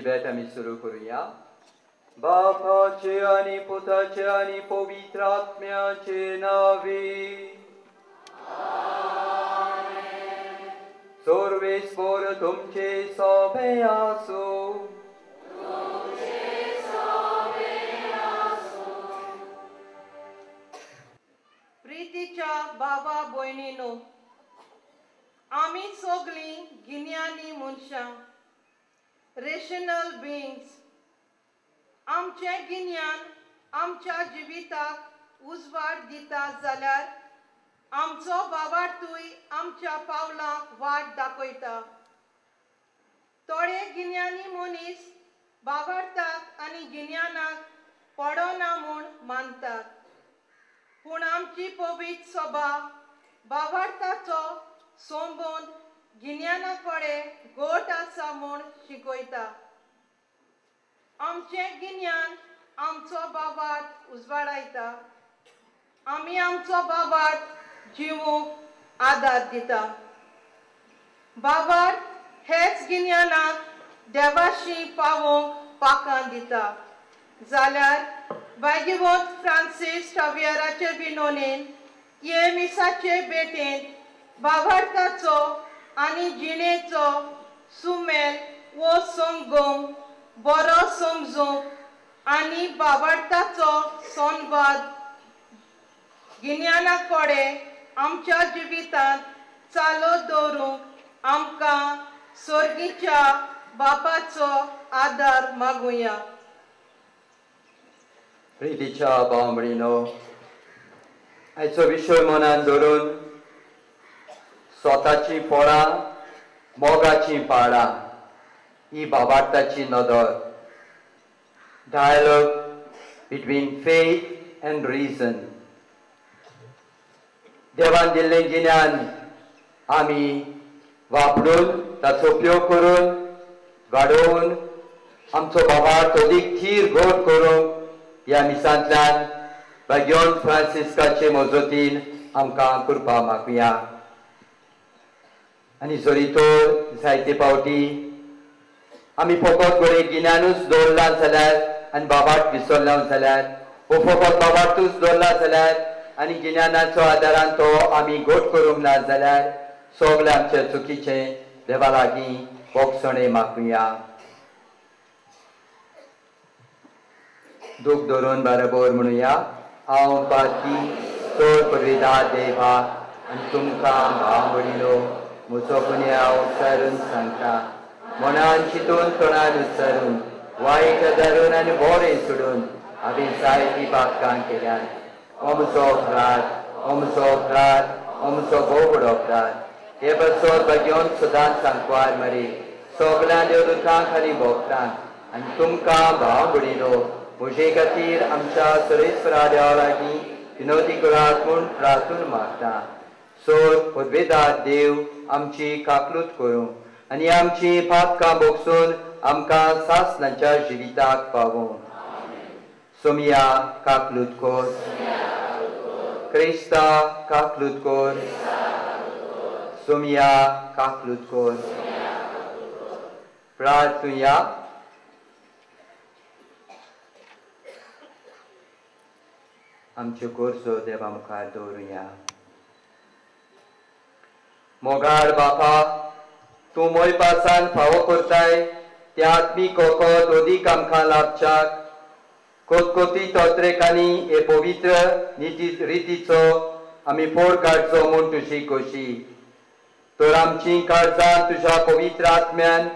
आयची भेट आमी सुरू करुया. बापाचे आनी पुताचे आनी पवित्र आत्म्याचे नावे. सर्वेस्पर तुमचे सोबे आसूं. प्रितीच्या बाबा भयणीनो, आमी सगळीं गिन्यानी मनशां, रेशनल बिंग्स. आमचें गिन्यान आमच्या जिविताक उजवाड दिता जाल्यार आमचो बाबार्तूय आमच्या पावलांक वाट दाखयता. थोडे गिन्यानी मनीस बाबार्थाक आनी गिन्यानाक पडना म्हूण मानतात, पूण आमची पवित्र सभा बाबार्थाचो संबंद गिन्याना कडेन घट आसा म्हूण शिकयता. आमचें गिन्यान आमचो बाबार्थ उजवाडायता, आमी आमचो बाबार्थ जिवूंक आदार दिता. बाबार्थ हेच गिन्यानाक देवाशी पावोवंक पाकां दिता. जाल्यार भाग्यवंत फ्रांसीस शावियराचे विनोनेन हे मिसाचे भेटेंत बाबार्थाचो आनी जिणेचो सुमेल वो संगम बरो समजूंक आनी बाबार्थाचो संवाद गिन्याना कडेन आमच्या जिवितांत चालू दवरूंक आमकां सर्गीच्या बापाचो आदार मागुया. प्रितीच्या भाव भयणीनो, आयचो विशय मनान धरून स्वताची फळां मोगाची पाळां ही बाबार्थाची नदर, Dialogue between faith and reason. देवान दिल्लें गिन्यान आमी वापरून ताचो उपयोग करून वाडोवन आमचो बाबार्थ अदीक थीर घट करूंक ह्या मिसांतल्यान भाग्यवंत फ्रांसिस्काचे मजतीन आमकां कृपा मागुया. आनी जरी तर जायते फावटी आमी फकत घडये गिन्यानूच दवरलां जाल्यार आनी बाबार्थ विसरला जाल्यार, वो फकत बाबार्थूच दवरला जाल्यार आनी गिन्यानाचो आदारान तो आमी घट करूंक ना जाल्यार सगळें आमचें चुकीचें देवा लागीं भोगसणें मागुया. दूख धरून बरोबर म्हणुया, हांव पाती चड पुरविता देवा आनी तुमकां भाव भयणीनो म्हजो गुन्यांव उच्चारून सांगता. मनान चिंतून तोंडान उच्चारून वायट धरून आनी बरें सोडून हांवें जायतीं पातकां केल्यात. अमचो अपराध, अमचो अपराध, अमचो भोव व्हड अपराध. हे पासत भाग्यवंत सदांच सांकवार मरे सगळ्या देवदूतांक आनी भोगतांक आनी तुमकां भाव भयणीनो म्हजे खातीर आमच्या सरेस्वरा देवा लागीं विनोदी करात म्हूण प्रार्थून मागता. सोर पदवेदार देव आमची काकलूत करूं आनी आमची पातकां भोगसून आमकां सासणाच्या जिविताक पावूं. सोमिया काकलूत कोर, क्रिस्ता काकलूत कोर, सोमिया काकलूत कोर. प्रार्थुया. आमच्यो गरजो देवा मुखार दवरुया. मोगाळ बापा, तूं मोयपासान फावो करताय त्या आत्मीक वखद अदीक आमकां लाभच्याक कोतकोती तोत्रेकांनी हे पवित्र निती रितीचो आमी फोड काडचो म्हूण तुजी खोशी. तर आमची काळजां तुज्या पवित्र आत्म्यान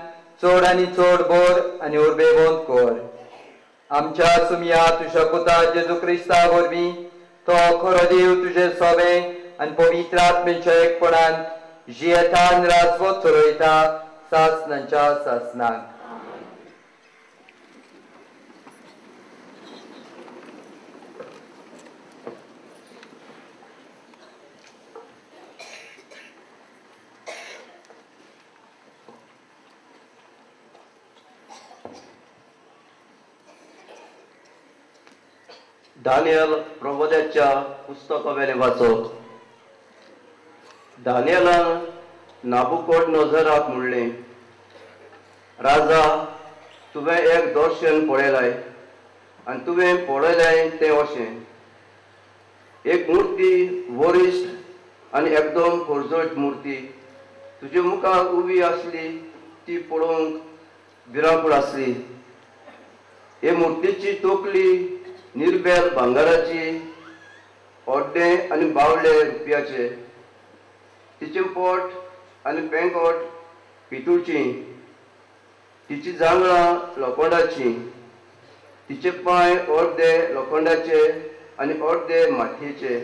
चड आनी चड बोर आनी उर्बेवंत कर. आमच्या सुमया तुज्या पुता जेजू क्रिस्ता वरवीं तो खरो देव तुजे सोबे आनी पवित्र आत्म्याच्या एकपणान जियेता आनी राजवत चलयता सासणाच्या सासणाक. दानियल प्रबोध्याच्या पुस्तकावेलें वाचप. दानियलान नाबुकोड नजराक म्हणलें, राजा तुवें एक दर्शन पळयलाय आनी तुवें पळयलाय तें अशें, एक मूर्ती वरिश्ठ आनी एकदम खोरजोट मूर्ती तुजे मुखार उबी आसली, ती पळोवंक भिरांकूळ आसली. हे मुर्तीची तकली निर्बेल भांगराची, ओड्डे आनी बावले रुपयाचे, तिचें पोट आनी पेंकोट पितूळची, तिची जांगळां लोखंडाची, तिचे पांय अर्दे लोखंडाचे आनी अर्दे मातयेचे.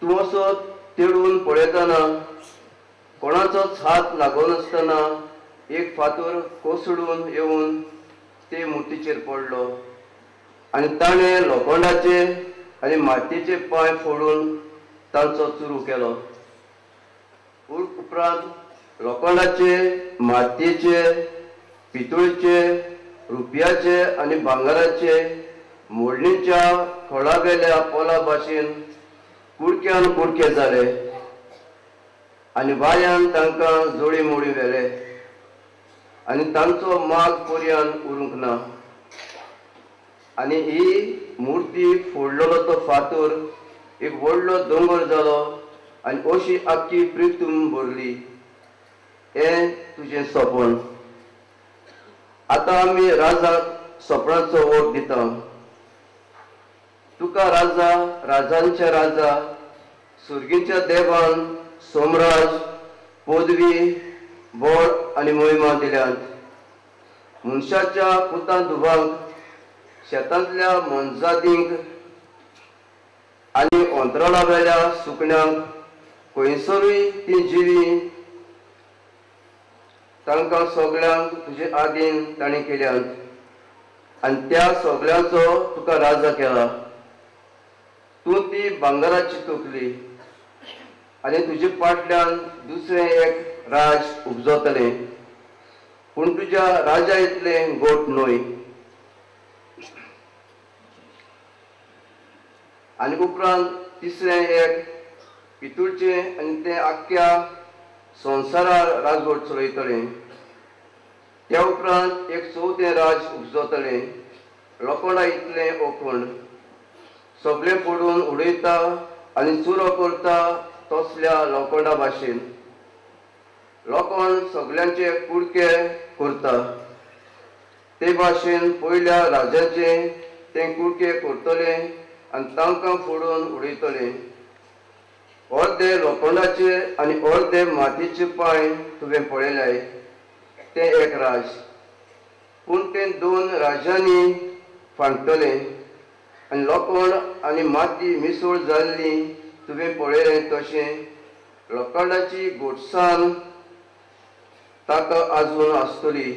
तूं असो तेळून पळयतना कोणाचोच हात लागनासतना एक फातर कोसळून येवन ते मुर्तीचेर पडलो आनी ताणें लोखंडाचे आनी मातयेचे पांय फोडून तांचो चुरू केलो. उपरांत लोखंडाचे, मातयेचे, पितूळचे, रुपयाचे आनी भांगराचे मोडणीच्या खळावेल्या पोला भाशेन कुडक्यान कुडके जाले आनी वाऱ्यान तांकां जोडी मोडी व्हेले आनी तांचो माग पर्यान उरूंक ना. आनी ही मुर्ती फोडलेलो तो फातर एक व्हडलो दोंगर जालो आनी अशी आख्खी प्रितूम भरली. हें तुजें सपन. आतां आमी राजाक सपनाचो वोट दिता. तुका राजा, राजांच्या राजा, सुर्गीच्या देवान सोमराज, पदवी, बळ आनी मोहिमा दिल्यात. मनशाच्या पुतां धुवांक, शेतांतल्या मोनजातींक आनी अंतराळावेल्या सुकण्यांक खंयसरूय ती जिवी तांकां सगळ्यांक तुजे आदीन तांणी केल्यात आनी त्या सगळ्यांचो तुका राजा केला. तूं ती भांगराची तकली आनी तुजे फाटल्यान दुसरें एक राज उपजतलें, पूण तुज्या राजा इतलें गोट न्हय. आनी उपरांत तिसरें एक पितूळचें आनी तें आख्ख्या संवसारार राजवट चलयतलें. त्या उपरांत एक चवथें राज उपजतलें, लोखंडा इतलें ओखंड, सगळें फोडून उडयता आनी चुरो करता तसल्या लोखंडा भाशेन. लोखंड सगळ्यांचे कुडके करता ते भाशेन पयल्या राजाचे ते कुडके करतले आनी तांकां फोडून उडयतले. अर्दे लोखंडाचे आनी अर्दे मातयेचे पांय तुवें पळयल्याय तें एक राज, पूण तें दोन राजांनी फांडटलें आनी लोखंड आनी माती मिसळ जाल्ली तुवें पळयलें तशें लोखंडाची गोडसाण ताका आजून आसतली.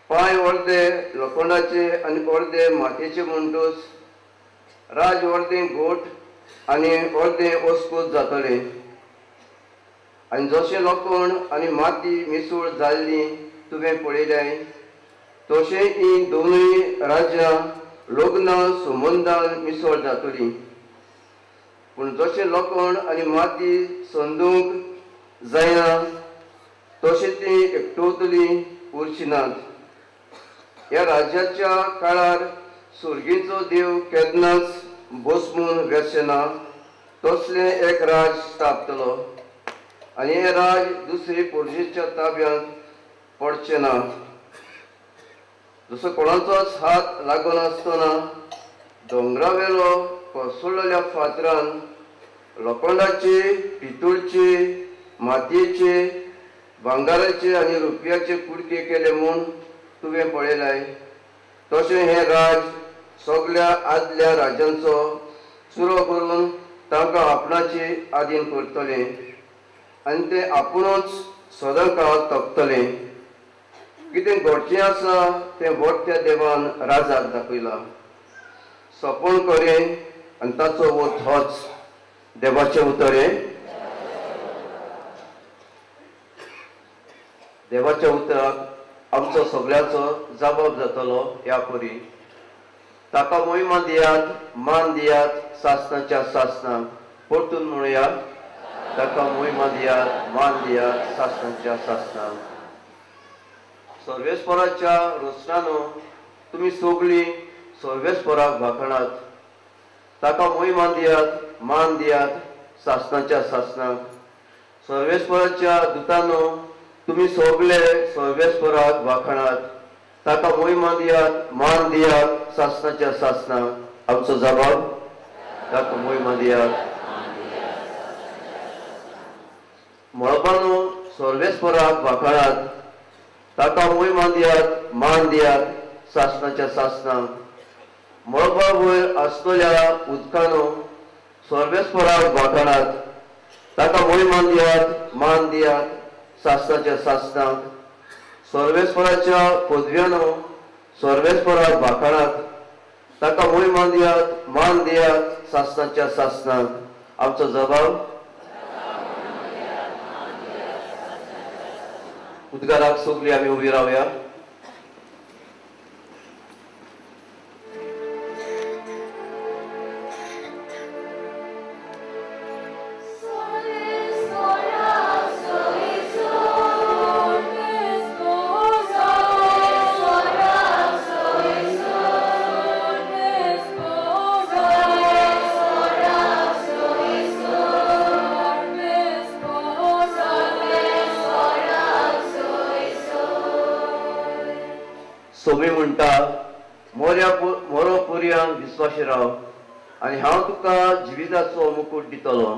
पांय अर्दे लोखंडाचे आनी अर्दे मातयेचे म्हणटूच राज अर्दें गोट आनी अर्दें अस्कूत जातलें. आनी जशें लोखंड आनी माती मिसळ जाल्ली तुवें पळयल्याय तशें ही दोनूय राज्यां लग्नां संबंदान मिसळ जातली. पूण जशें लोखंड आनी माती संदूंक जायना तशें ती एकटवतली उरची नात. ह्या राज्याच्या काळार सुर्गीचो देव केन्नाच बसमून वेचें ना तसलें एक राज स्थापतलो आनी हें राज दुसरे पोरजेच्या ताब्यांत पडचें ना. जसो कोणाचोच हात लागनासतना दोंगरावेलो कोसळलेल्या फातरान लोखंडाचे, पितूळचे, मातयेचे, भांगराचे आनी रुपयाचे कुडके केले म्हूण तुवें पळयलाय तशें हें राज सगळ्या आदल्या राजांचो चुरो करून तांकां आपणाचे आदीन करतलें आनी तें आपुणूच सदांकाळ तपतलें. कितें घडचें आसा तें व्हडत्या देवान राजाक दाखयलां. सपन करें आनी ताचो वत होच. देवाचें उतर हें. देवाच्या उतराक आमचो सगळ्यांचो जबाब जातलो ह्या परी. ताका मोहिमा दियात, मान दियात सासनाच्या सासनाक. परतून म्हणुया, ताका मोहिमा दियात, मान दियात सासनाच्या सासनाक. सर्वेस्पराच्या रोसणानो तुमी सगळीं सर्वेस्पराक वाखाणात. ताका मोहिमान दियात, मान दियात सासणाच्या सासणाक. सर्वेस्पराच्या दुतानो तुमी सगळे सर्वेस्पराक वाखाणात. ताका मोहिमान दियात, मान दियात सासणाच्या सासणाक. आमचो जबाब ताका मोहिमान दियात. मळबानो सर्वेस्पराक वाखाणात. ताका मोहिमान दियात, मान दियात सासणाच्या सासणाक. मळबा वयर आसतल्या उदकानो सर्वेस्पराक वाखाणात. ताका मोहिमान दियात, मान दियात सासणाच्या सासणाक. सर्वेस्पराच्या पदव्यानो सर्वेस्पराक वाखाणात. ताका मोहिमान दियात, मान दियात सासणाच्या सासणाक. आमचो जबाब उद्गाराक सगळी आमी उबी रावया. सोमी म्हणटा, मोरो पुरयान विस्वाशी राव आनी हांव तुका जिविताचो मुकूट दितलो.